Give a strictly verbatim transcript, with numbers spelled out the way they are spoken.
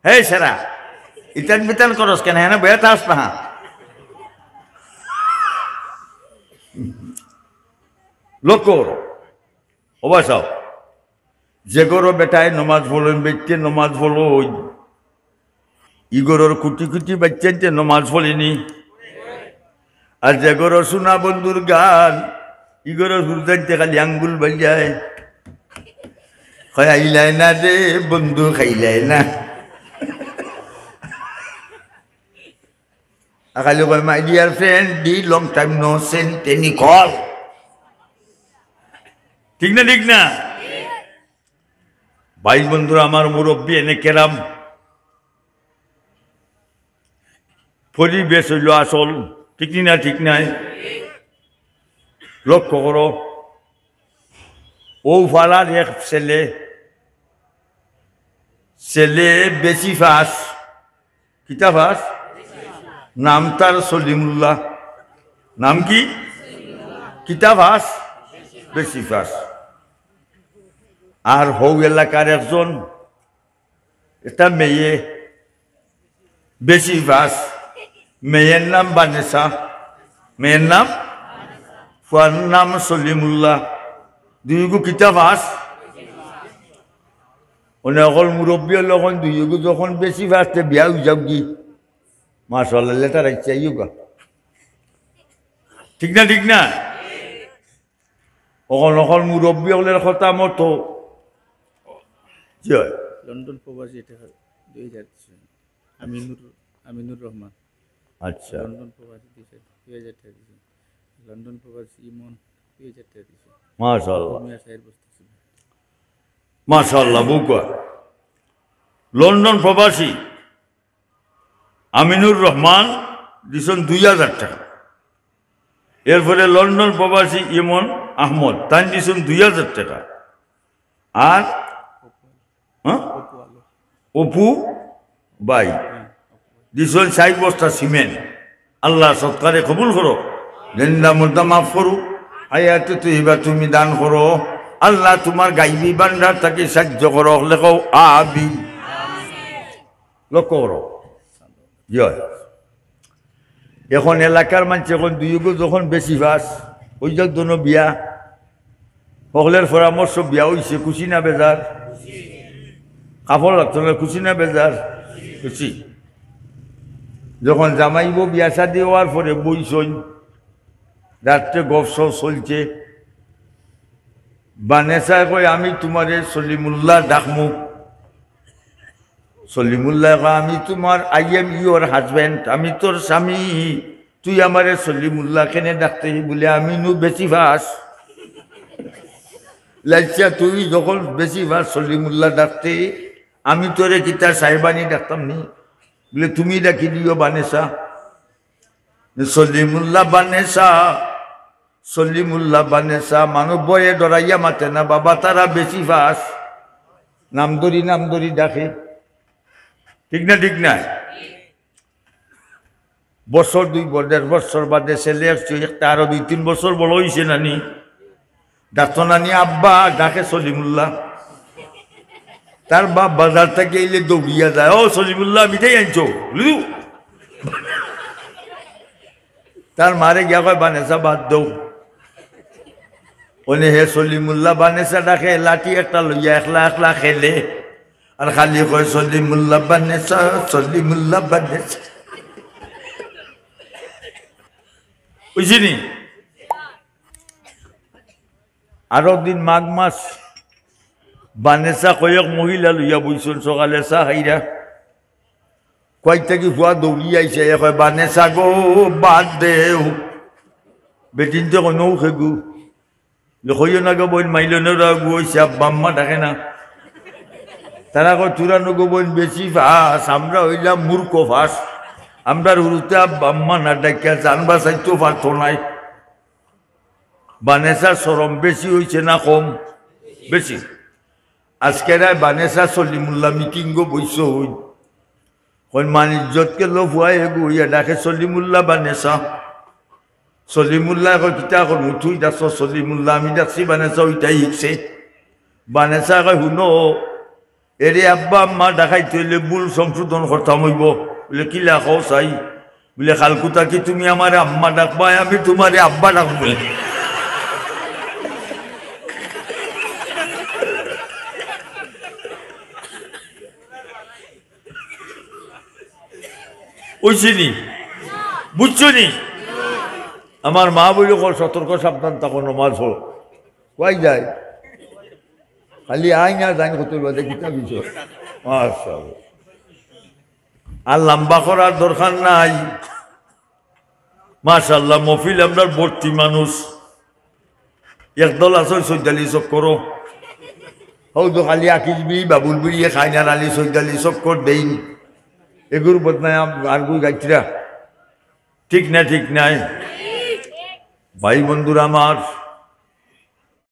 হে সেরা, ইতান বিতান করস কেনে? হেনে বইয়া থাকস না। লক্ষ্য করো। ও বা চাও, যে ঘরো বেটায় নমাজ পড়ইন, বেটিয়ে নমাজ পড়ইন, ই ঘরর কুটি কুটি বাইচ্চাইন্তে নমাজ পড়েনি। আর যে ঘরর সোনা বন্ধুর গান, ই ঘরর হুরুতাইন্তে খালি আঙ্গুল বাজায়। কয়, "আইলায় না রে বন্ধু, খাইলায় না।" আর খালি কয়, "My dear friend, the long time no send any call।" ঠিক না, ঠিক না? ভাই বন্ধুরা, আমার মুরব্বি এনে কেরাম, পরিবেশ অইলো আসল, ঠিক নি না, ঠিক নায়? লক্ষ্য করো, ও ফালার এক ছেলে, ছেলে বেশি পাস, কিতা পাস? নাম তার সলিমুল্লাহ। নাম কি? কিতা পাস? বেশি পাস। আর হউ এলাকার একজন, একটা মেয়ে বেশি পাস, মেয়ের নাম বানেসা, মেয়ের নাম, ফুয়ার নাম সলিমুল্লাহ। দুইগু কিতা পাস? অনে অকল মুরব্বি অকলে কইন, দুইগু যখন বেশি পাস, তে বিয়া অই যাউক্কা। মাশাআল্লাহ, letter আইছে, আইউক্কা। ঠিক না, ঠিক না? অকল অকল মুরব্বি অকলর কথা মতো। জি অয়। লন্ডন প্রবাসী, এটা দুই হাজার দিছে। আমিনুর, আমিনুর রহমান। আচ্ছা। লন্ডন প্রবাসী দিছে, দুই হাজার টাকা দিছে। লন্ডন প্রবাসী ইমন, দুই হাজার টাকা দিছে। মাশাআল্লাহ। মিয়া সাহেব বস্তি ছিল। মাশাআল্লাহ, বুকা। লন্ডন প্রবাসী আমিনুর রহমান দিছইন দুই হাজার টাকা। এরপরে লন্ডন প্রবাসী ইমন আহমদ, তাইন দিছইন দুই হাজার টাকা। আর, হ্যাঁ? অপু ভাই দিছইন ষাইট বস্তা সিমেন্ট। আল্লাহ সৎকারে কবুল করো, জিন্দা মুর্দা মাফ করো, হায়াতে তৈবা তুমি দান করো। আল্লাহ তুমার গাইবি ভান্ডার থাকি সাহায্য করো, লেখো আমিন। লক্ষ্য করো। জি অয়। এখন এলাকার মানষে কইন দুইগু যখন বেশি পাস, অই যাউক দুনো বিয়া। হকলর পরামর্শ বিয়া অইছে, খুশি না বেজার? কাপড় লাগতো না, খুশি না বেজার? খুশি। যখন জামাই বউ বিয়া শাদি অওয়ার পরে বইছইন, রাত্রে গফ সফ চলছে, বানেসায় কয়, "আমি তুমারে সলিমুল্লাহ ডাকমু।" সলিমুল্লায় কয়, "আমি তুমার, I am your husband, আমি তোর স্বামী, তুই আমারে সলিমুল্লাহ কেনে ডাকতে?" বুলে, "আমি নু বেশি পাস।" লাইচ্ছা, তুই যখন বেশি পাস সলিমুল্লাহ ডাকতে, আমি তোরে কিতা সাহেবানি ডাকতাম নি? বুলে, "তুমি ডাকি দিও বানেসা।" সলিমুল্লাহ বানেসা, সলিমুল্লাহ বানেসা, মানুষ ভয়ে ডরাইয়া মাতে না, বাবা, তারা বেশি পাস। নাম ধরি, নাম ধরি ডাকে। ঠিক না, ঠিক না? বছর দুই ব-, দেড় বছর বাদে ছেলে আসছে, একটা আরো দুই তিন বছর বড় অইছে নানি। ডাকতো নানি, "আব্বা," ডাকে সলিমুল্লাহ। তার বাপ বাজার থাকি আইলে দৌড়িয়া যায়, "ও সলিমুল্লাহ, মিঠাই আনছো?" বুঝলি? তার মারে গিয়া কয়, "বানেসা বাদ দেও।" অনে হে সলিমুল্লাহ বানেসা ডাকে, লাঠি একটা লইয়া একলা একলা খেলে। আর খালি কয়, "সলিমুল্লাহ বানেসা, সলিমুল্লাহ বানেসা।" বুঝছনি? আরো দিন মাঘ মাস, বানেসা কয়েক মহিলা লইয়া বইছইন, সকালে চা খাইরা। কই থাকি ফুয়া দৌড়ি আইছে, এ কয়, "বানেসা গো, বাদ দেও।" বেটিন্তে কয়, "নৌ খেগু।" যে কইও না গো বইন, মাইলো না ওরা গু অইছে, আব্বা আম্মা ডাকে না। তারা কয়, "তোরা নু গো বইন বেশি পাস, আমরা অইলাম মূর্খ পাস। আমরার হুরুতে আব্বা আম্মা না ডাকিয়া জান বাঁচাইতো পারতো নায়।" বানেসার শরম বেশি অইছে না কম? বেশি। আজকে রায় বানেসা সলিমুল্লাহ মিটিংও বইছইন। কইন, "মান ইজ্জত গেলো ফুয়া এগু, ইয়া ডাকে সলিমুল্লাহ বানেসা।" সলিমুল্লায় কয়, "কিতা করমু? তুই ডাকছস সলিমুল্লাহ, আমি ডাকছি বানেসা, ওইটাই হিকছে।" বানেসা কয়, "হুনো, এরে আব্বা আম্মা ডাকাইতে অইলে ভুল সংশোধন করতাম অইবো। বুলে, "কিলা কও চাই?" বুলে, "কালকু থাকি তুমি আমারে আম্মা ডাকবায়, আমি তুমারে আব্বা ডাকমু।" অইছে নি? বুঝছো নি? আমার মা বইন অকল, সতর্ক সাবধান থাকো, নমাজ পড়ো। কই যায়? খালি আইন আর যাইন কত বাদে কিতাব দিছো। মাশাআল্লাহ। আর লম্বা করার দরকার নাই। মাশাআল্লাহ, মহফিল আমরার ভর্তি মানুষ। একদল আছে চৈতালি চক্করো। হউ তো খালি আকিজ বিড়ি, বাবুল বিড়ি খাইন আর আলি চৈতালি চক্কর দেইন। এগুর বদনাম আর গুই গাইতরা। ঠিক না, ঠিক নাই? ভাই বন্ধুরা আমার,